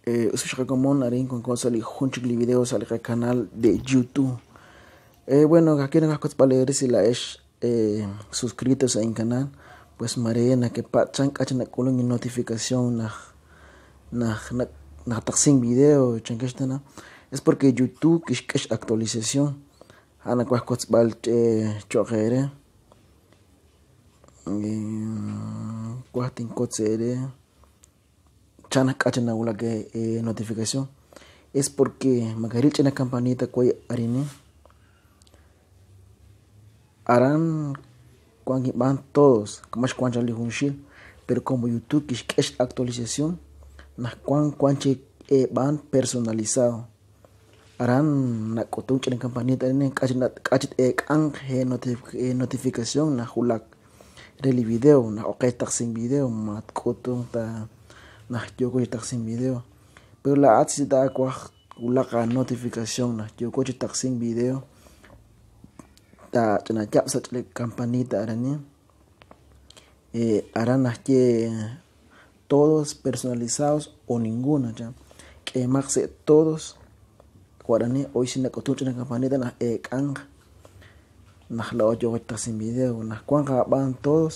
Us xqakomon arin wanko sa' li jun chik li video sa' li qakanal de YouTube. Bueno, aquí naqaj leer si laa'ex suscritos sa' inkanal, pues mare nakepatz' k'a' chi nak'ulun notificación naj naj naj taqsin video chankex tana es porque YouTube kixk'ex actualización ja'an nawaj kotzb'al cho'q eere kuaj tinkotz eere chan k'a' chi nawulak notificación es porque makaril ch'ina campanita kuay arini aran kuan kinb'an todos max kuan chaq li junxil pero como YouTube kixk'ex actualización naj kuan kuan chik b'an personalizado aran nak'utun ch'ina campanita arini k'a' chi t'ek'anq je notificación najulak re li video naj oqej taqsin video matk'utun ta naj yooko chi taqsin video pero laa'at si taawaj wulaq a notificación naj yooko chi taqsin video ta ch'ina yab' sa' li campanita arani aran najye todos personalizados o ninguno chan k'emaq sa' todos warani hoy si nak'utun ch'ina campanita naj ek'anq naj la'o yooko chi taqsin video naj kuan qab'an todos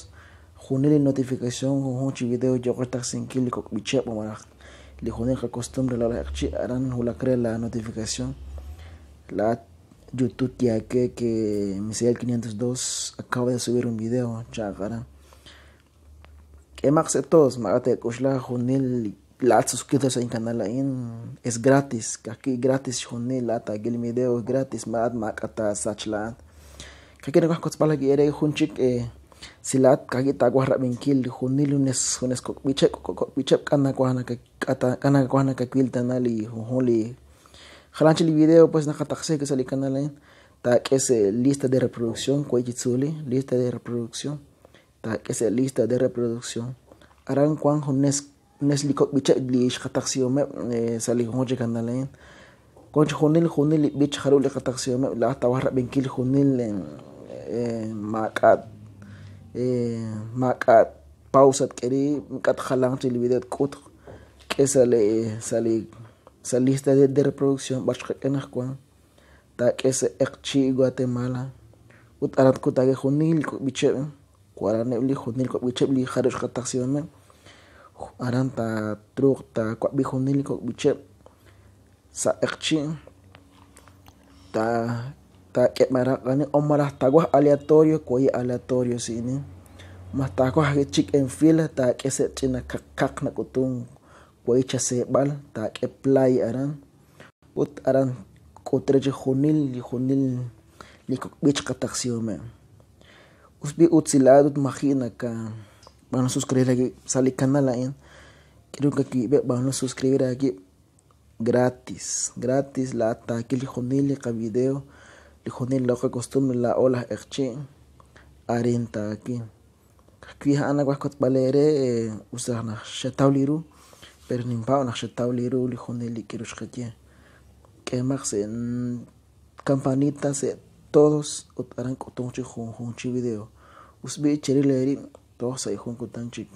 junil li notificación junjun chi video yooko chi taqsinkil li kok' b'icheb' malaj li junil qacostumbre la'o laj q'eqchi' aran wulak re la notificación laa'at YouTube tiake que Misael 502 acaba de subir un video cha'aq aran k'emaq sa' todos maak'a' te'k'uxla junil laa'at suscrito sa' inkanal a'in es gratis ka'ajwi' gratis junil laa'at taakil video gratis maak'a maak'a' taasach laa'at ka'ajwi' nawaj kotzb'al eere jun chik si laa'at ka'ajwi' taawaj rab'inkil junil junes kok' b'icheb' kok' b'icheb' k'a' nawaj nakawil tana li junjun li jalan chik li video pues naqataqsi sa' li kanal a'in taak'e sa' lista de reproducción kuay chi tzuuli lista de reproducción taak'e sa' lista de reproducción aran kuan junes junes li kok' b'icheb' li xqataqsihomeb' sa' li junjun chi kanal a'in kuan chi junil junil li b'ich jarub' li qataqsihomeb' laa'at taawaj rab'inkil junil maak'a' maak'a' pausa tk'e riib' ink'a' jalan chik li video tk'ut k'e sa' li sa' li sa' lista de reproducción b'ar xqak'e anaqwan taak'e sa' Q'eqchi' Guatemala ut aran tk'ut junil li kok' b'icheb' waraneb' li junil kok' b'icheb' li jarub' xqataqsihomeb' aran tatruuq taawab'i junil li kok' b'icheb' sa' Q'eqchi' ta taak'e o malaj taawaj aleatorio kuay aleatorio si'nin maj taawaj chik en fila taak'e sa' ch'ina kaq nak'utun kuay chaseeb'al taak'e play aran ut aran k'ut re chi junil li junil li kok' b'ich qataqsihomeb' us b'i' utzilal ut maji' naka b'anu suscribir aawib' sa' li kanal a'in k'eru kawiib'eb' b'anu suscribir aawib' gratis gratis laa'at taakil li junil li qavideo li junil la'o qacostumbre la'o laj q'eqchi' arin taakil ka'ajwi' ja'an nawaj kotzb'al eere us raj naq xetaw li ru pero ninpaab' naq xetaw li ru li junil li k'aru xqaye k'emaq sa' campanita sa' todos ut aran k'utunq chi junjun chi video us b'i' cheril eerib' toj sa' jun kutan chik.